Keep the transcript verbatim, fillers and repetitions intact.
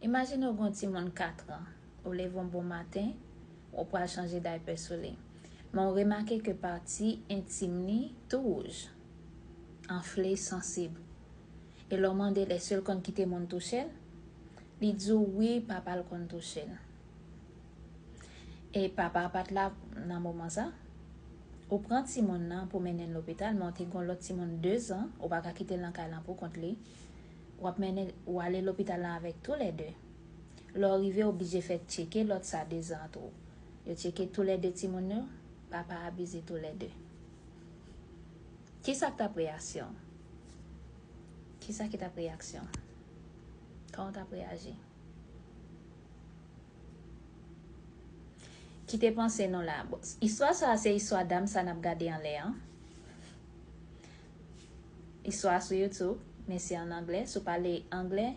Imajine w gen yon timoun kat an, ou leve yon bon maten, ou pral chanje daypè sou li. Men w remake ke pati entim li tou wouj, anfle, sansib. E lè w mande l èske l konn kite moun touche l, li di w wi, papa l konn touche l. E papa pa t la nan moman sa. Ou pran timoun nan pou mennen l lopital, men w te gen yon lòt timoun de zan, ou pa ka kite l nan kay lan pou kont li. W ap mennen, w ale lopital lan avèk toulède. Lè w rive, w oblije fè tcheke lòt sa de zan an tou. Yo tcheke toulède timoun yo, papa abize toulède. Kisa k t ap reyaksyon w? Kisa ki t ap reyaksyon w? Kòman w t ap reyaji? Kite panse nou la. Bon, istwa sa a se istwa dam sa n ap gade anlè an. Istwa sou YouTube, men se an anglè. Si w pale anglè,